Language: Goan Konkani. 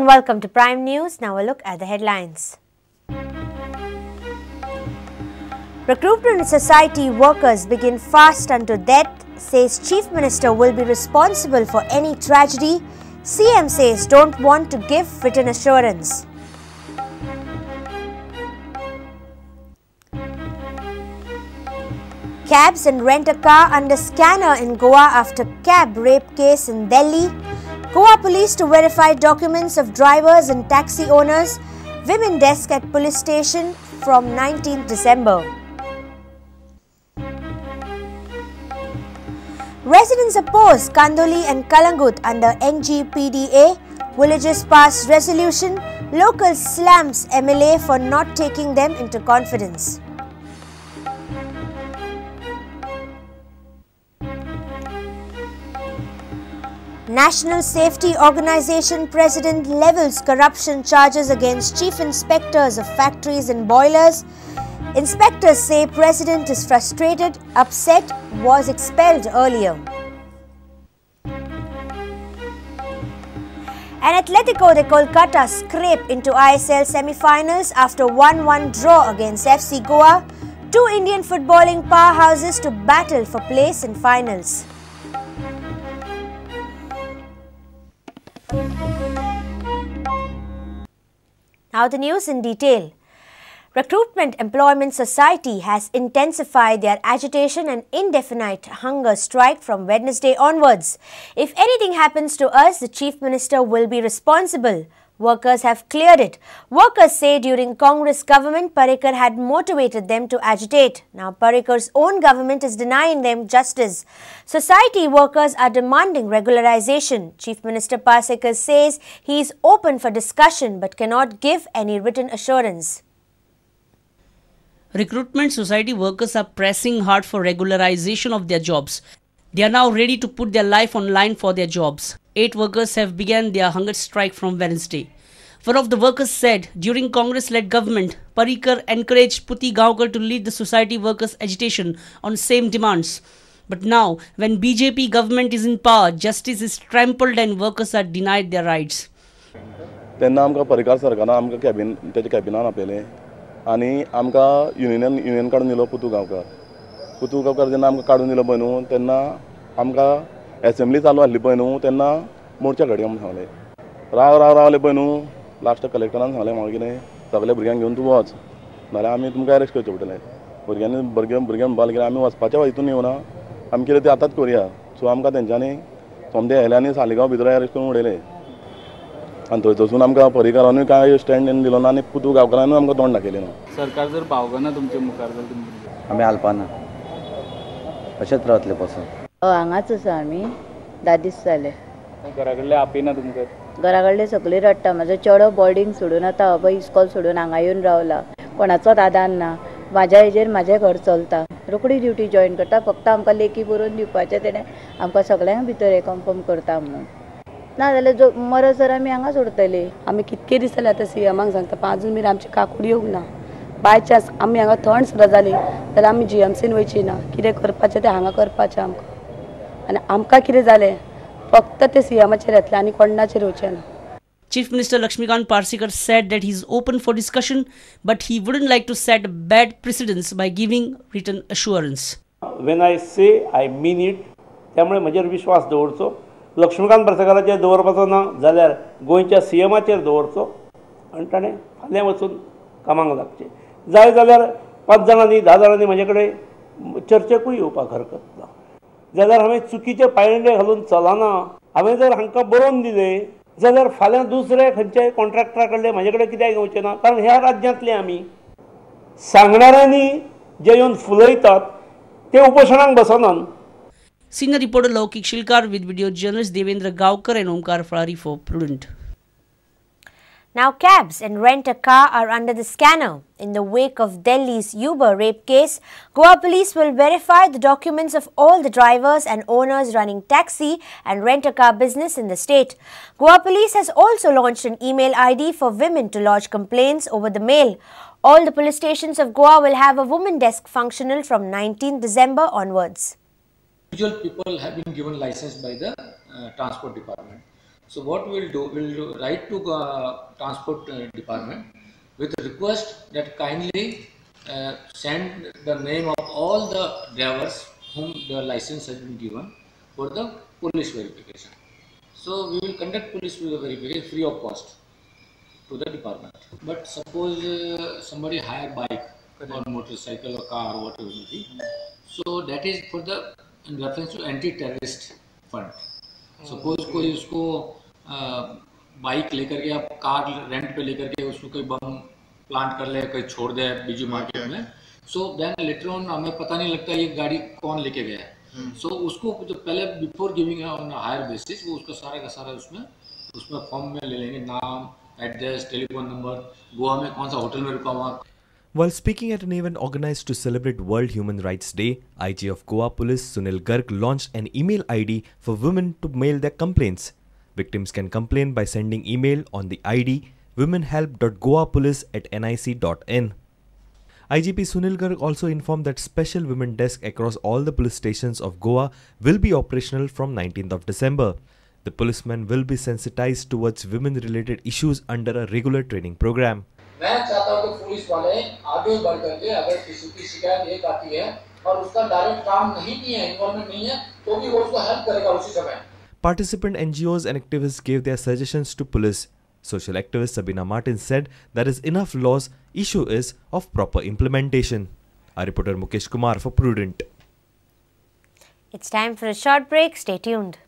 and welcome to Prime News. Now a look at the headlines. Recruitment Society workers begin fast unto death, says Chief Minister will be responsible for any tragedy. CM says don't want to give written assurance. Cabs and rent-a-car under scanner in Goa after cab rape case in Delhi. Goa police to verify documents of drivers and taxi owners. Women desk at police station from 19th December. Residents oppose Kandoli and Calangute under NGPDA. Villages pass resolution. Locals slams MLA for not taking them into confidence. National Safety Organization President levels corruption charges against chief inspectors of factories and boilers. Inspectors say President is frustrated, upset, was expelled earlier. And Atletico de Kolkata scrape into ISL semi-finals after 1-1 draw against FC Goa. Two Indian footballing powerhouses to battle for place in finals. Now the news in detail. Recruitment Employment Society has intensified their agitation and indefinite hunger strike from Wednesday onwards. If anything happens to us, the Chief Minister will be responsible. Workers have cleared it. Workers say during Congress government, Parrikar had motivated them to agitate. Now Parrikar's own government is denying them justice. Society workers are demanding regularization. Chief Minister Parsekar says he is open for discussion but cannot give any written assurance. Recruitment Society workers are pressing hard for regularization of their jobs. They are now ready to put their life on line for their jobs. 8 workers have begun their hunger strike from Wednesday. One of the workers said, during Congress-led government, Parrikar encouraged Puti Gaonkar to lead the society workers' agitation on same demands. But now, when BJP government is in power, justice is trampled and workers are denied their rights. तेन्ना आमकां पर्रीकार सरकारान आमकां कॅबिन तेच्या कॅबिनान आपयलें आनी आमकां युनियन काडून दिलो पुतू गांवकार. पुतू गांवकार जेन्ना आमकां काडून दिलो पळय न्हू तेन्ना आमकां एसेंब्ली चालू आसली पळय न्हू तेन्ना मोर्चा घडया म्हूण सांगलें. राव राव रावले पळय न्हू लास्ट कलेक्टरान सांगलें म्हाका कितें सगल्या भुरग्यांक घेवन तूं वच नाल्यार आमी तुमकां अरेस्ट करचें पडटलें. भुरग्यांनी भुरगे भुरगे म्हणपाक लागले आमी वचपाच्या हितून येवना आमी कितें तें आतांच करुया. सो आमकां तेंच्यांनी सोमते येयले आनी सालिगांव भितर अरेस्ट करून उडयले आनी थंयसून आमकां पर्रीकारानूय कांय स्टँड दिलो ना आनी पुतू गांवकारानूय आमकां तोंड दाखयलें ना. सरकार जर पावना तुमचे मुखार जाल्यार आमी हालपाना अशेंच रावतले पसून. हांगाच आसा आमी 10 दीस जाले. घरा कडले आपयना तुमकां? घरा कडले सगळीं रडटा. म्हाजो चेडो बोर्डींग सोडून आतां अभय इस्कॉल सोडून हांगा येवन रावला. कोणाचोच आदार ना. म्हाज्या हेजेर म्हाजें घर चलता. रोखडी ड्युटी जॉयन करता. फक्त आमकां लेखी बरोवन दिवपाचें तेणें आमकां सगळ्यांक भितर हें कन्फर्म करता म्हणून. ना जाल्यार जो मरसर आमी हांगा सोडटली. आमी कितके दीस जाले आतां सीएमाक सांगता पण अजून मेरेन आमची काकूड येवंक ना. बाय चान्स आमी हांगा थंड सुद्दां जाली जाल्यार आमी जीएमसीन वयची ना. कितें करपाचें तें हांगा करपाचें आमकां. आनी आमकां कितें जालें फक्त ते सीएमाचेर येतलें आनी कोणाचेर येवचें ना. Chief Minister Lakshmikant Parsekar said that he is open for discussion, but he wouldn't like to set bad precedents by giving written assurance. When I say, I mean it. त्यामुळे म्हजेर विश्वास दवरचो. लक्ष्मीकांत पार्सेकाराचेर दवरपाचो ना जाल्यार गोंयच्या सीएमाचेर दवरचो आनी ताणें फाल्यां वचून कामाक लागचें. जाय जाल्यार 5 जाणांनी 10 जाणांनी म्हजे कडेन चर्चेकूय येवपाक हरकत ना. जाल्यार हांवें चुकीचे पायंडे घालून चलना. हांवें जर हांकां बरोवन दिलें जाल्यार फाल्यां दुसरे खंयच्याय कॉन्ट्रॅक्टरा कडले म्हजे कडेन कित्याक येवचें ना? कारण ह्या राज्यांतले आमी सांगणाऱ्यांनी जे येवन फुलयतात ते उपोशणाक बसनात. Senior reporter Laukik Shilkar with video journalist Devendra Gaonkar and Omkar Falari for Prudent. Now cabs and rent-a-car are under the scanner. In the wake of Delhi's Uber rape case, Goa police will verify the documents of all the drivers and owners running taxi and rent-a-car business in the state. Goa police has also launched an email ID for women to lodge complaints over the mail. All the police stations of Goa will have a woman desk functional from 19 December onwards. Individual people have been given license by the transport department. So what we will do, we will write to Transport Department with a request that kindly send the name of all the drivers whom the license has been given for the police verification. So we will conduct police verification free of cost to the department. But suppose somebody hire bike or motorcycle or car or whatever it may be, so that is for the in reference to anti-terrorist fund. Suppose कोई उसको बाइक लेकर के या कार रेंट पे लेकर के उसको कोई बम प्लांट कर ले, कोई छोड़ दे बीजी मार्केट में, सो then later on हमें पता नहीं लगता ये गाड़ी कौन लेके गया है. सो उसको जो पहले before giving on hire basis वो उसका सारा का सारा उसमें उसमें फॉर्म में ले लेंगे, नाम, एड्रेस, टेलीफोन नंबर, गोवा में कौन सा होटल में रुका हुआ. While speaking at an event organized to celebrate World Human Rights Day, IG of Goa Police Sunil Garg launched an email ID for women to mail their complaints. Victims can complain by sending email on the ID womenhelp.goapolice@nic.in. IGP Sunil Garg also informed that special women desk across all the police stations of Goa will be operational from 19th of December. The policemen will be sensitized towards women-related issues under a regular training program. मैं चाहता हूँ कि पुलिस वाले आगे बढ़ करके अगर किसी की शिकायत एक आती है और उसका डायरेक्ट काम नहीं भी है, इन्वॉल्वमेंट नहीं है, तो भी वो उसको हेल्प करेगा उसी समय. Participant NGOs and activists gave their suggestions to police. Social activist Sabina Martin said there is enough laws, issue is of proper implementation. Our reporter Mukesh Kumar for Prudent. It's time for a short break. Stay tuned.